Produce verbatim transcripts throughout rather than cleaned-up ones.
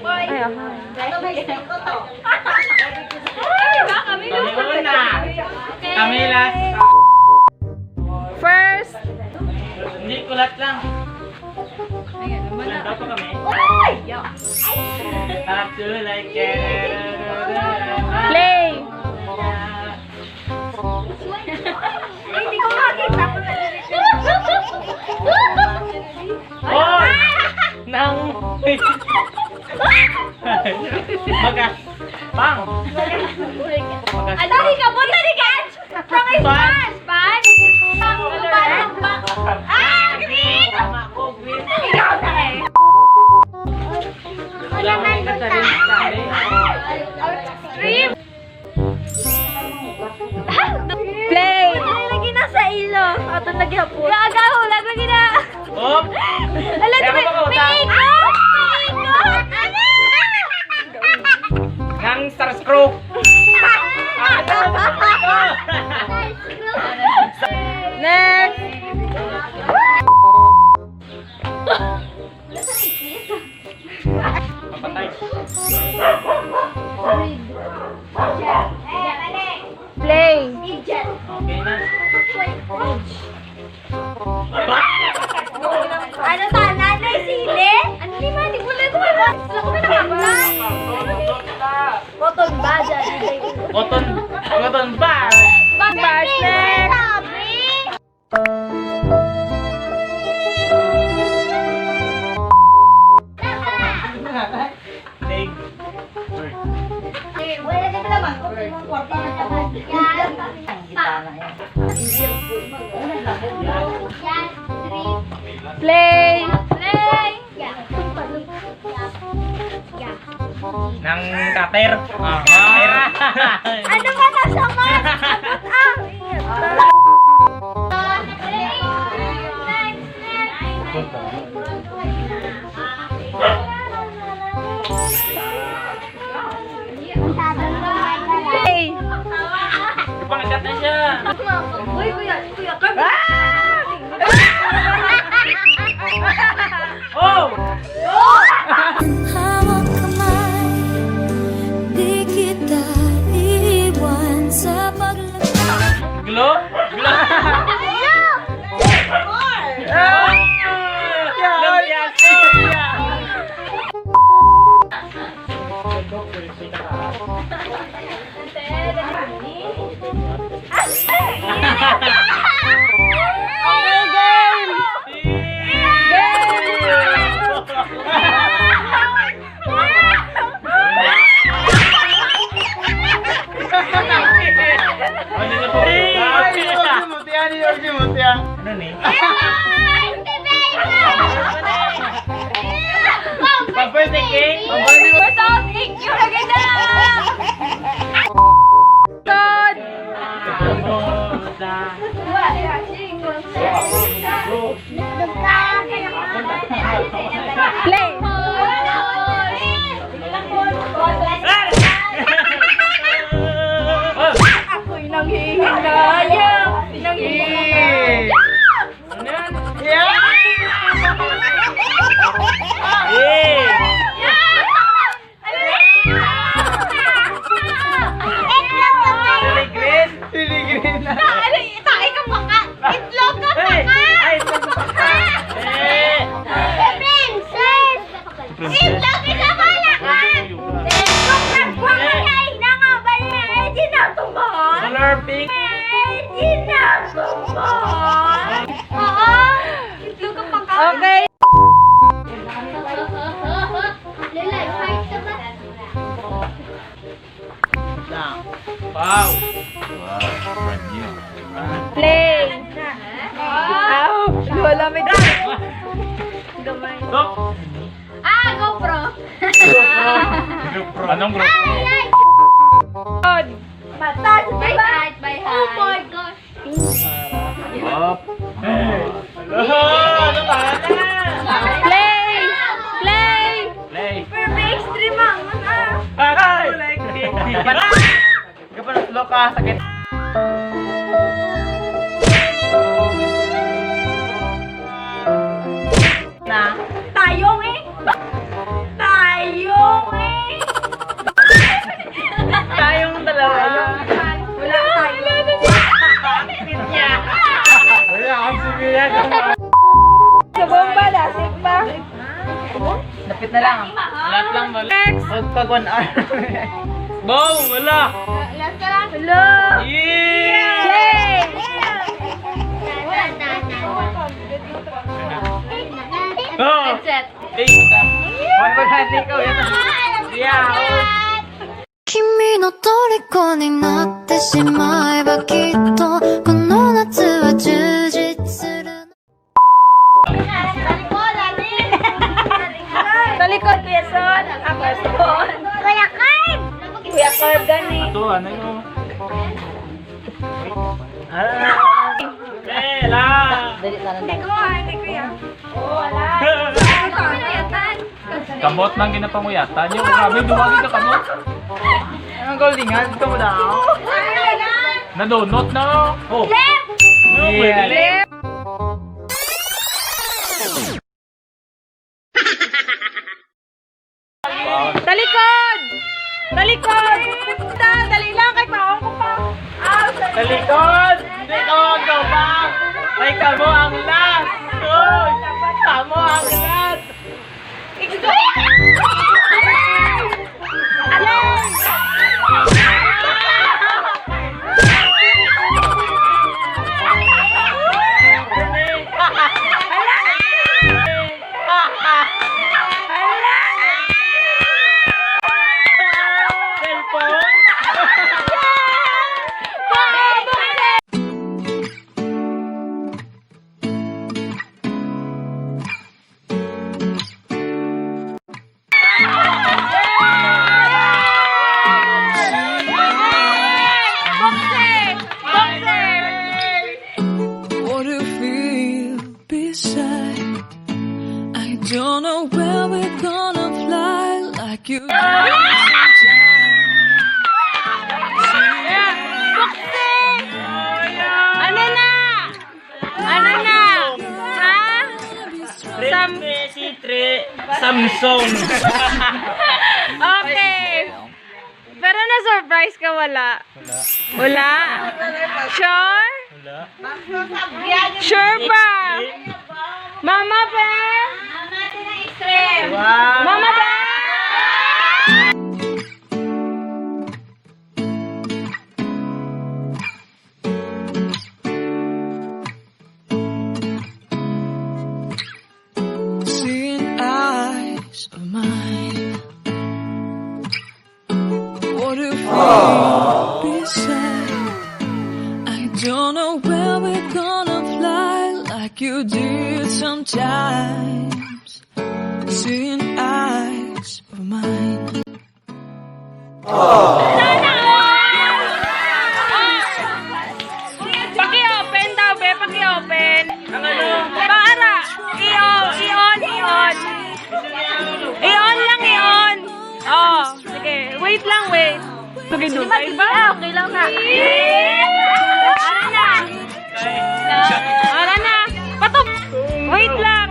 Ay, aha. Kami una. Kami last. First. Hindi, kulat lang. Ayan, naman na. Kulat daw pa kami. Ay! Up to like Play! Hindi ko makita. Oy! Nang... Magas... Pang! Magas... Ano, di ka po, taligan? From Sponge! Sponge! Sponge! Ah, green! Tama ko, green. Ikaw na eh. Wala may katarin sa amin. Green! Play! Ay, lagi na sa ilo. Ato naghapon. Gagaw, lagi na. Op! Ala, Kaya di ba, mababa. May ikot! May ikot! Ano? Nang star screw. Next! Mapatay. Play. Okay na. Ano ta, nanay, sili? Ano ni Mani? Wala ko, wala ko, wala ko. Cotton ba dyan? Cotton, cotton ba? Bas, next. Tig. Wala na naman. Kung may kwarta na naman. Yan. Pa. Yan. Three. Play. Play. Yeah. Yeah. Nang cutter. Ah, cutter. Ano ba na sa mas? Abot ang. Hey! Ipangkat na siya. Uy, kuya, kuya, kami. Ah! Oh! Ang hawak kamay, di kita iiwan sa paglakas. Glow? Glow? Ah! Yeah, yeah, yeah. Okay, game! Game! Ano na po? Ay, huwag si Mutia, ano, huwag si Mutia. Ano ni? Pag-birthday cake? Pag-birthday cake. Thank you, Ragina! God! Play! Ako'y nanghihingayang, nanghihingayang. Yeah! Itlog ka pa. Pili green. Pili green. Ano, ito, ikaw pa ka. Itlog ka pa ka. Ay, itlog ka pa ka. Eh. Princess. Princess. Itlog, ikaw pa lang ka. Itlog ka pa ka. Ay, nangabal na. Eh, di na ako mo. Color pink. Eh, di na ako mo. Oo. Itlog ka pa ka. Okay. Lang. Wow! Wow, brand new. Play! Aw, wala may gamay. Stop! Ah, GoPro! GoPro! Anong GoPro? Ay, ay! God! Mata, di ba? By heart, by heart. Oh my gosh! Up. Ano ba? Play! Play! Play! Perfect stream ang, ah. Aray! Kapag slow ka, sakit. Na. Tayo, eh. Sa bomba, lasik pa. Lapit na lang. Lahat lang, wala. Next. Pag, pag one hour. Bow, wala. Last na lang. Hello. Yeah. Yay. Oh. Headset. Hey, one one nine ikaw, yun. Yeah. 君の虜になってしまえばきっとこの夏は充実する Talikod, Kuya Son. Ako, Son. Kuya Carl! Kuya Carl, gani. Ato, ano yun? Ah. Bella! Dali na lang. Hindi ko, ah, hindi ko yan. Kamot nang ginapanguyatan niyo. Grabe, duwagi ka kamot. Ang galingan, ito mo daw. Nadunot na, oh. Oh. Left! No, pwede. Yeah. Left! Talikod! Talikod! Da, dali lang, kay paong ko pa. Ah, sorry. Talikod! Hindi ko magkabang! Kay kamo ang last! Uy! Kamo ang last! Aray! Hala! Cellphone? Boxer! Boxer! What do you feel beside? I don't know where we're gonna fly like you do sometimes. Boxer! Ano na? Ano na? Ha? Sam- Three, three, Samsung. Okay. Pero na-surprise ka, wala? Wala. Wala? Sure? Wala. Sure ba? Mama, be? Wow. Mama, be? Seeing eyes of mine. What if we be sad? I don't know where we're gonna fly like you did sometimes. Seeing eyes of mine. Paki-open daw, be. Paki-open. Ang ano? Paara. I-o-, i-on, i-on. I-on lang, i-on. Oh, sige. Wait lang, wait. Sige, dugay ba? Okay lang na. Ara na. Ara na. Patok. Wait lang.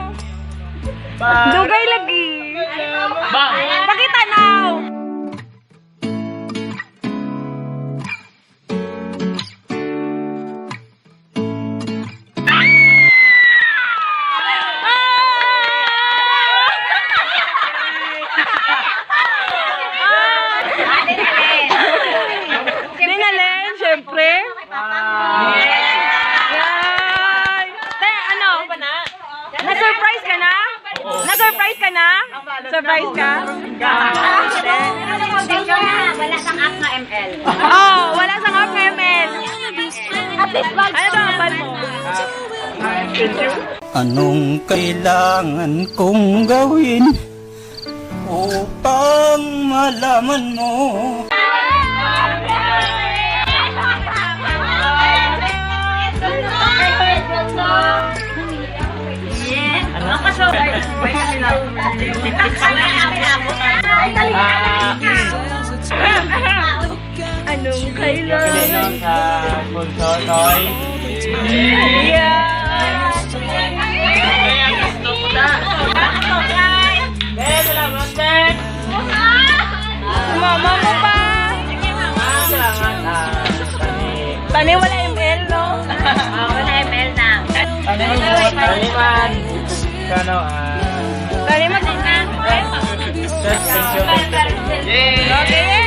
Dugay lagi. Ba? Pakita now. Dinalin, syempre. Wow. Yay! Te, ano? Na-surprise ka na? Na-surprise ka na? Surprise ka? Wala sang app nga M L. Oh, wala sang app nga M L. At least, ano ba ang ban mo? Anong kailangan kong gawin? Upang malaman mo. Anong kailangan? Sa sponsor, Noy. Yeah! Eh, salamat, sir. Mama mo pa. Ah, salamat. Ah, tani. Tani, wala M L, no? Ah, wala M L na. Tani, Taniman. Kano, ah, Taniman din na. Search picture. Okay.